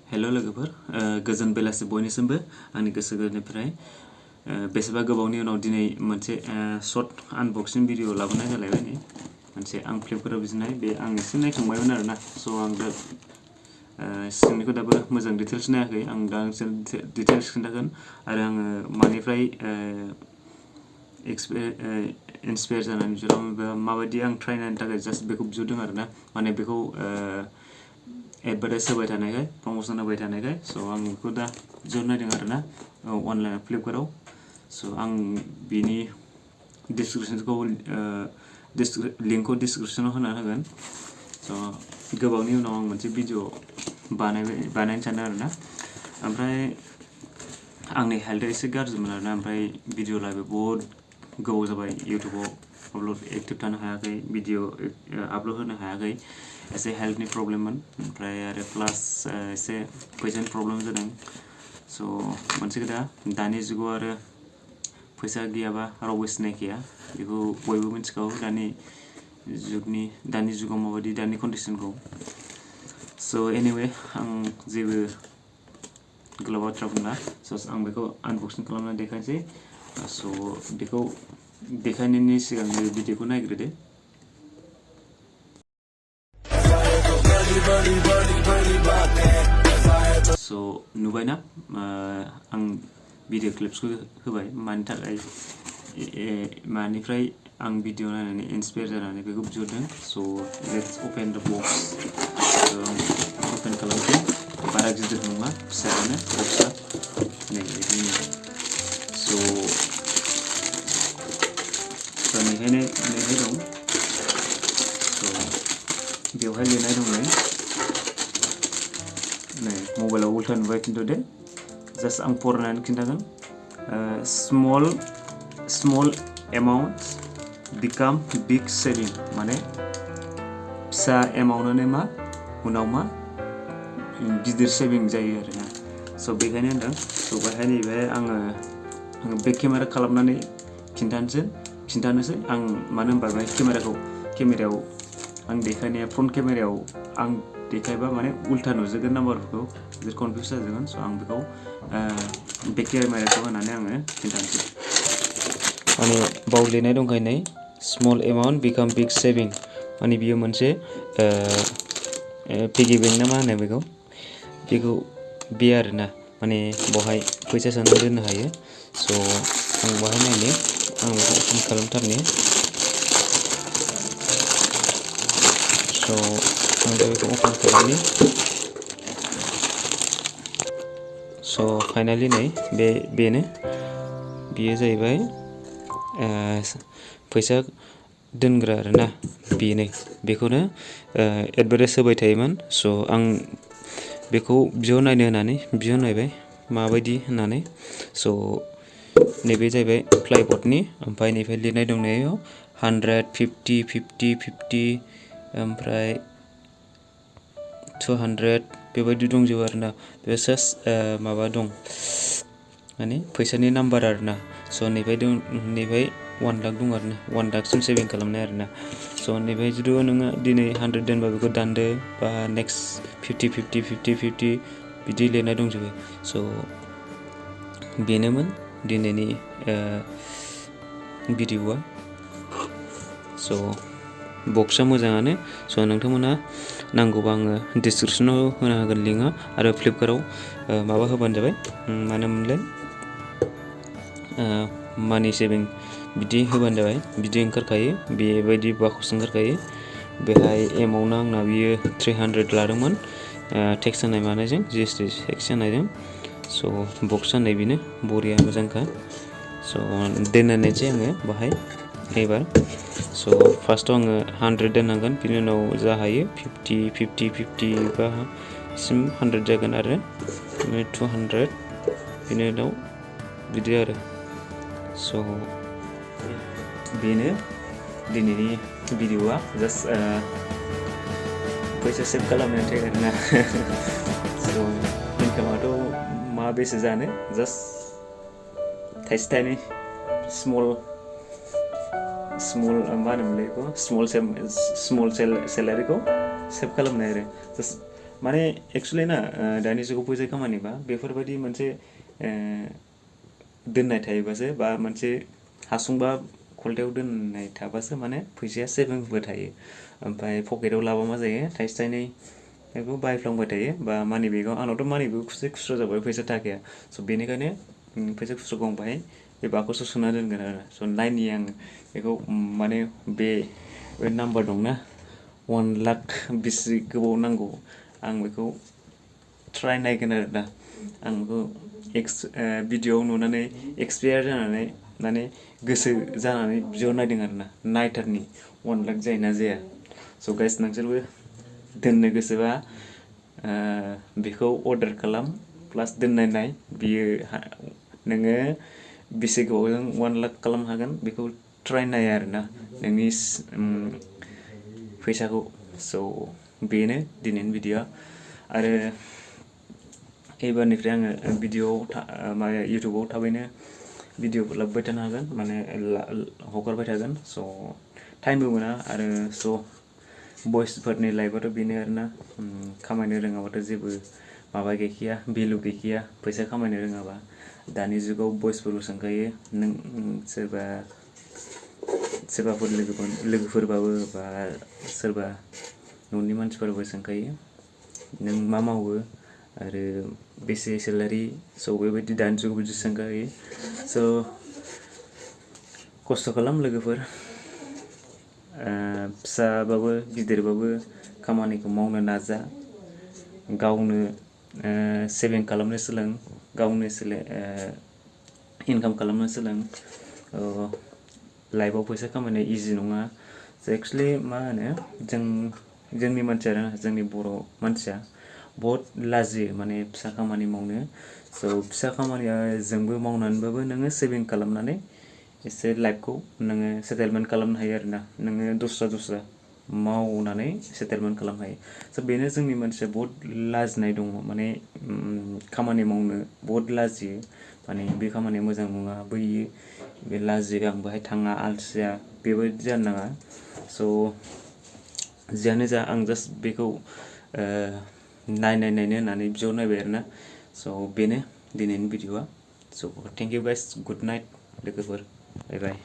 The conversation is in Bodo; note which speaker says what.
Speaker 1: हेलो लोगोफोर गोजोन बेलासि बयनिसिमबो आंनि गोसो गोरबोनिफ्राय बेसेबा गोबावनि उनाव दिनै मोनसे शर्ट आनबक्सिं भिडिअ लाबोनाय जालायबाय नै मोनसे आं फ्लिपकार्टआव बिनाय बे आं एसे नायखांबायमोन आरोना स' आं दा सिंनिखौ दाबो मोजां डिटेल्स नायाखै आं दा डिटेल्स खिन्थागोन आरो आङो मानिफ्राय इन्सपायार जानानै बिहरदों माबायदि आं ट्राइ नायनो थाखाय जास्ट बेखौ बिहरदों आरोना माने बेखौ एडभार्टाइज होबाय थानायखाय प्रमोशन होबाय थानायखाय स' आं बेखौ दा बिहरनो नायदों आरोना अनलाइन फ्लिपकार्टआव स' आं बिनि डिसक्रिपसनखौ लिंकखौ डिसक्रिपसनाव होना होगोन स' गोबावनि उनाव आं मोनसे भिडिअ बानायनो सानदों आरोना ओमफ्राय आंनि हेल्थआ एसे गाज्रिमोन आरोना ओमफ्राय भिडिअ लाबो बहुद गोबाव जाबाय इउटुबाव अपल'ड एक्टिभ थानो हायाखै भिडिअ आपल'ड होनो हायाखै एसे हेल्थनि प्रब्लेममोन ओमफ्राय आरो प्लास एसे फैसानि प्रब्लेम जादों स' मोनसे खोथा दानि जुगाव आरो फैसा गैयाबा रावबो सिनायखाया बेखौ बयबो मिथिखागौ दानि जुगाव माबायदि दानि कन्डिसनखौ स' एनिवे आं जेबो गोलाव बाथ्रा बुंला स' आं बेखौ आनबक्सिं खालामनानै देखायनोसै स' बेखौ देखायनायनि सिगां भिडिअखौ नायग्रोदो स' नुबायना आं भिडिअ क्लिप्सखौ होबाय मानि थाखाय मानिफ्राय आं भिडिअ नायनानै इन्सपायार जानानै बेखौ बिहरदों स' लेट्स अपेन द बक्स अपेन खालामसै बारा गिदिर नङा फिसायानो बक्सआ नै बिदिनो स' नैहाय दं स' बेवहाय लिरनाय दं नै मबाइलाव उल्था नुबाय खिन्थु दे जास्ट आं फरायनानै खिन्थागोन स्मल एमाउन्ट बिकाम बिग सेभिं माने फिसा एमाउन्टआनो मा उनाव मा गिदिर सेभिं जायो आरोना स' बेखायनो होनदों स' बेहाय नैबे आङो बेक केमेरा खालामनानै खिन्थानोसै आं मानो होनबा बे केमेरायाव आं देखायनाया फ्रन्ट केमेरायाव आं देखायबा माने उल्था नुजोबगोन नाम्बारफोरखौ बिराद कनफिउस जाजोबगोन स' आं बेखौ बेक केमेराखौ होनानै आङो खिन्थानोसै माने बाव लिरनाय दंखायनो स्मल एमाउन्ट बिकाम बिग सेभिं माने बियो मोनसे पिगि बेंक ना मा होनो बेखौ बे आरोना माने बावहाय फैसा सोनानै दोननो हायो स' आं बाहाय नायनो आं बेखौ अपेन खालामथारनि स' आं बेखौ अपेन खालामनि स' फाइनालि नै बेनो बियो जाहैबाय फैसा दोनग्रा आरोना बेखौनो एडभार्टाइज होबाय थायोमोन स' आं बेखौ बिहरनायनो होननानै बिहरनायबाय माबायदि होननानै स' नैबे जाहैबाय प्लाइबर्डनि ओमफ्राय नैबे लिरनाय दंनायाव 100 50 ओमफ्राय 200 बेबायदि दंजोबो आरोना बे जास्ट माबा दं माने फैसानि नाम्बार आरोना स' नैबे 1 लाख दं आरोना 1 लाखसिम सेभिं खालामनाय आरोना स' नैबे जुदि नोङो दिनै 100 दोनबा बेखौ दानदो बा नेक्स्ट 50 बिदि लिरनाय दंजोबो स' बेनोमोन दिनैनि भिडिअआ स' बक्सआ मोजाङानो स' नोंथांमोना नांगौबा आङो डिसक्रिपसनाव होना होगोन लिंकआ आरो फ्लिपकार्टआव माबा होबानो जाबाय मानो मोनलाय मानि सेभिं बिदि होबानो जाबाय बिदि ओंखारखायो बेबायदि बक्स ओंखारखायो बेहाय एमाउन्टआ आंना बियो 300 लादोंमोन टेक्स होनाय मानायजों GST टेक्स होनायजों स' बक्सआ नै बेनो बरिया मोजांखा स' दोननायसै आङो बाहाय एबार स' फार्स्टआव आङो 100 दोननांगोन बिनि उनाव जा हायो 50 बा सिम 100 जागोन आरो 200 बिनि उनाव बिदि आरो स' बेनो दिनैनि भिडिअआ जास्ट फैसा सेभ खालामनो थाखाय आरोना स' इनकामाथ' मा बेसे जानो जास्ट थाइसे थाइनै स्मल मा होनोमोनलाय बेखौ स्मल सेलारिखौ सेभ खालामनाय आरो जास्ट माने एक्चुअली ना दानि जुगाव फैसा खामानिबा बेफोरबायदि मोनसे दोननाय थायोबासो बा मोनसे हासुं बा खलथायाव दोननाय थाबासो माने फैसाया सेभिंसबो थायो ओमफ्राय पकेटाव लाबा मा जायो थाइसे थाइनै बेखौ बाहायफ्लांबाय थायो बा मानि बेगाव आंनावथ' मानि बेग खुस्रा जाबाय फैसा थाखाया स' बेनिखायनो फैसा खुस्राखौ आं बाहाय बे बाकसाव सोना दोनगोन आरो स' नायनि आं बेखौ माने बे नाम्बार दंना 1 लाख बेसे गोबाव नांगौ आं बेखौ ट्राइ नायगोन आरो दा आं बेखौ भिडिअ'आव नुनानै एक्सपायार जानानै माने गोसो जानानै बिहर नायदों आरो ना नायथारनि 1 लाख जायोना जाया स' गाइस नोंसोरबो दोननो गोसोबा बेखौ अर्डार खालाम प्लास दोननाय नाय बियो नोङो बेसे गोबावजों 1 लाख खालामनो हागोन बेखौ ट्राइ नाय आरो ना नोंनि फैसाखौ स' बेनो दिनैनि भिडिअ'आ आरो एबारनिफ्राय आङो भिडिअ'आव माने इउटुबाव थाबैनो भिडिअ लाबोबाय थानो हागोन माने हगारबाय थागोन स' टाइमबो मोना आरो स' बयसफोरनि लाइफआथ' बेनो आरोना खामायनो रोङाबाथ' जेबो माबा गैखाया भेलु गैखाया फैसा खामायनो रोङाबा दानि जुगाव बयसफोरबो सोंखायो नों सोरबाफोर लोगोफोरबाबो बा सोरबा न'नि मानसिफोरबो सोंखायो नों मा मावो आरो बेसे सेलारि स' बेबायदि दानि जुगाव बिदि सोंखायो स' खस्थ' खालाम लोगोफोर फिसाबाबो गिदिरबाबो खामानिखौ मावनो नाजा गावनो सेभिं खालामनो सोलों गावनो इनकाम खालामनो सोलों लाइफआव फैसा खामायनाया इजि नङा एक्चुअलि मा होनो जोंनि मानसिया जोंनि बर' मानसिया बहुत लाजियो माने फिसा खामानि मावनो स' फिसा खामानिया जोंबो मावनानैबाबो नोङो सेभिं खालामनानै एसे लाइफखौ नोङो सेटेलमेन्ट खालामनो हायो आरोना नोङो दस्रा मावनानै सेटेलमेन्ट खालामनो हायो स' बेनो जोंनि मानसिया बहुत लाजिनाय दङ माने खामानि मावनो बहुत लाजियो माने बे खामानिया मोजां नङा बैयो बे लाजियो आं बाहाय थाङा आलसिया बेबायदि जानो नाङा स' जियानो जा आं जास्ट बेखौ नायनो होननानै बिहरनायबाय आरोना स' बेनो दिनैनि भिडिअ'आ स' thank you guys good night लोगोफोर बाय बाय